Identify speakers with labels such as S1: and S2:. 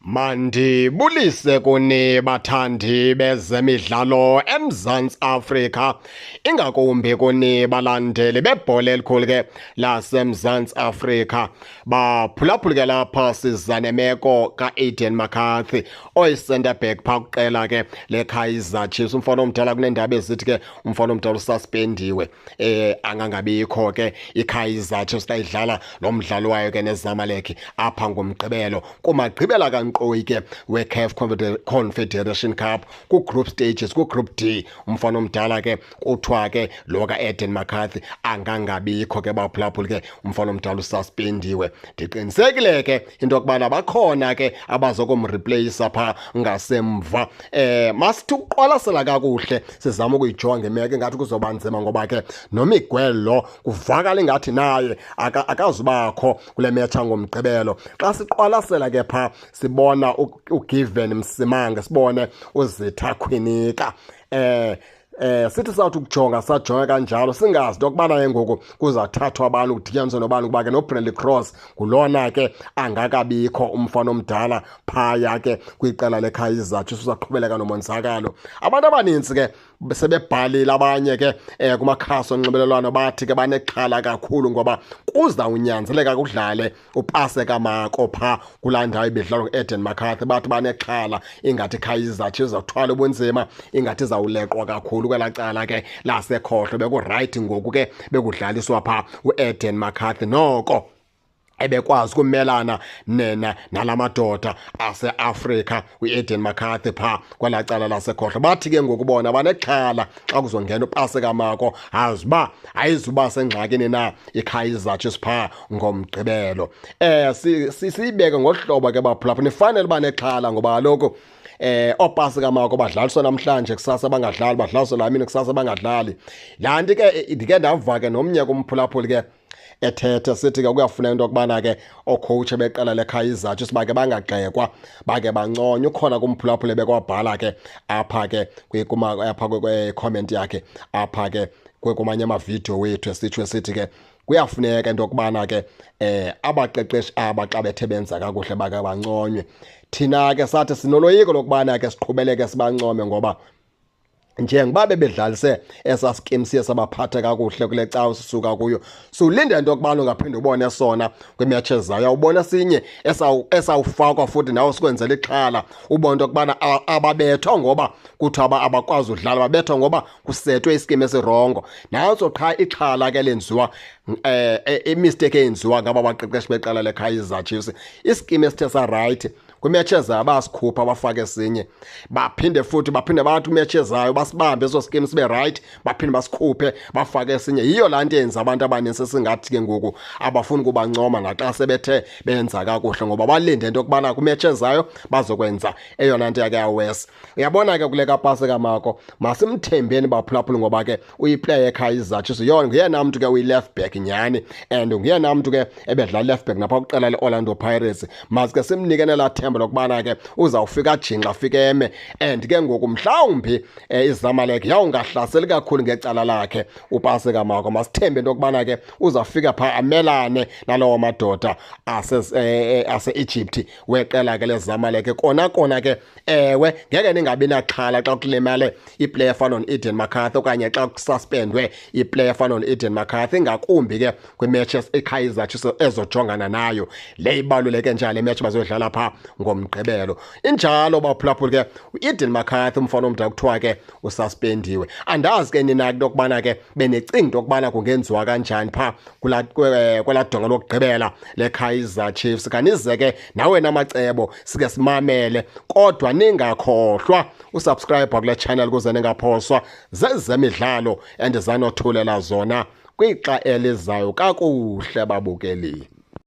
S1: Mandibulise kuni bathandi bezemidlalo eMzantsi Afrika, ingakumbi kuni balandeli bebhola elikhulu ke laseMzantsi Afrika. Baphulaphuli ke lapha siza nemeko ka-Aiden McCarthy oyi-centre back phaa kuqela ke leKaizer Chiefs. Umfana omdala kuneendaba ezithi ke umfana omdala ususpendiwe, angangabikho ke iKaizer Chiefs xa idlala lo mdlalo wayo ke neZamalek apha ngoMgqibelo kumagqibela kankqoyi ke weCAF Confederation Cup ku-group stages, ku-group D. Umfana omdala ke kuthiwa ke lo ka-Aiden McCarthy angangabikho ke, baphulaphuli ke, umfana omdala ususpendiwe. Ndiqinisekile ke into yokubana bakhona ke abazokumreplace phaa ngasemva. Masithi ukuqwalasela kakuhle, sizama ukuyijonga imeko, ingathi kuzoba nzima ngoba ke noMiguel lo kuvakala ingathi naye akazubakho kule match ngoMgqibelo. Xa siqwalasela ke phaa sibona uGiven Msimanga, sibone uZitha Kwinika. Sithi sawuthi ukujonga, sajonga kanjalo, singazi into yokubana ke ngoku kuzathathwa abantu kudityaniswe nobani, kuba ke noBradley Cross ngulona ke angakabikho umfana omdala phaya ke kwiqela leKaizer Chiefs, usaqhubeleka nomonzakalo. Abantu abanintsi ke sebebhalile, abanye ke kumakhasi onxibelelwano, bathi ke banexhala kakhulu ngoba kuzawunyanzeleka kudlale uPaseka Mako phaa kulaa ndawo ibidlalwa ngu-Aiden McCarthy. Bathi banexhala ingathi Kaizer Chiefs izawuthwala ubunzima, ingathi izawuleqwa kakhulu kwelaa cala ke lasekhohlo. Bekurayithi ngoku ke bekudlaliswa phaa u-Aiden McCarthy, noko ebekwazi ukumelana nena nala madoda aseAfrika u-Aiden McCarthy phaa kwelaa cala lasekhohlo. Bathi ke ngoku bona banexhala xa kuzongena uPaseka Mako, azi uba ayizuba sengxakini na iKaizer Chiefs phaa ngoMgqibelo. Siyibeke ngohlobo ke baphulaphula, nifanele uba nexhala ngoba kaloku oPaseka Mako badlaliswa namhlanje, kusasa bangadlali, badlaliswa laa mini, kusasa bangadlali. Laa nto ke ndike ndava ke nomnye kumphulaphuli ke ethethe, sithi ke kuyafuneka into yokubana ke oocoach beqela leKaizer Chiefs bake bangagxekwa, bake banconywe. Ukhona kumphulaphuli bekwabhala ke apha ke apha kwi-comment yakhe apha ke kumanye amavidiyo wethu, esitsho esithi ke kuyafuneka into yokubana ke abaqeqeshi aba xa bethe benza kakuhle bake banconywe. Thina ke sathi sinoloyiko lokubana ke siqhubeleke sibancome, ngoba njengoba bebedlalise esa scheme siye sabaphatha kakuhle kule cawa sisuka kuyo, siwulinde into yokubana ungaphinde ubone sona kwimatch ezayo. Awubona sinye esawufakwa futhi nawe sikwenzela ixhala, ubone into yokubana ababethwa ngoba kuthiwa abakwazi udlala, babethwa ngoba kusetwe ischeme esirongo. Nantso qha ixhala ke lenziwa, imistake eyenziwa ngaba baqeqeshi beqela leKaizer Chiefs. Ischeme esithe sa-right kwimatch ezayo bayasikhupha bafake esinye, baphinde futhi baphinde bathi kwimatch ezayo basibambe eso scheme sibe right, baphinde basikhuphe bafake esinye. Yiyo laa nto yenza abantu abanintsi esingathi ke ngoku abafuni kubancoma naxa sebethe benza kakuhle, ngoba balinde into yokubana kwimatch ezayo bazokwenza eyona nto yake yawesi. Uyabona ke kule kaPaseka Mako, masimthembeni baphulaphula, ngoba ke uyiplayer yeKaizer Chiefs, yona nguyena mntu ke uyi-left back nyhani, and nguyena mntu ke ebedlala left back napha kwiqela le-Orlando Pirates. Maske simnike nelaa themba lokubana ke uzawufika ajinxa, afike eme, and ke ngoku mhlawumbi iZamalek yawungahlaseli kakhulu ngecala lakhe uPaseka Mako. Masithembe into yokubana ke uzawufika phaa amelane nalawo madoda ase-Egypt weqela ke leZamalek. Kona kona ke ewe, ngeke ningabi naxhala xa kulimale iplayer efana no-Aiden McCarthy okanye xa kususpendwe iplayer efana no-Aiden McCarthy, ingakumbi ke kwimatches iKaizer Chiefs ezojongana nayo le ibaluleke njalo le match bazoyidlala phaa ngoMgqibelo. Injalo baphulaphuli ke, u-Aiden McCarthy umfana omdala kuthiwa ke ususpendiwe. Andazi ke nina into yokubana ke benicinga into yokubana kungenziwa kanjani phaa kwelaa donga lokugqibela leKaizer Chiefs. Kanize ke nawe namacebo sike simamele, kodwa ningakhohlwa usubscribe kule channel ukuze ningaphoswa zezemidlalo endizanothulela zona kwixa elizayo. Kakuhle babukeli.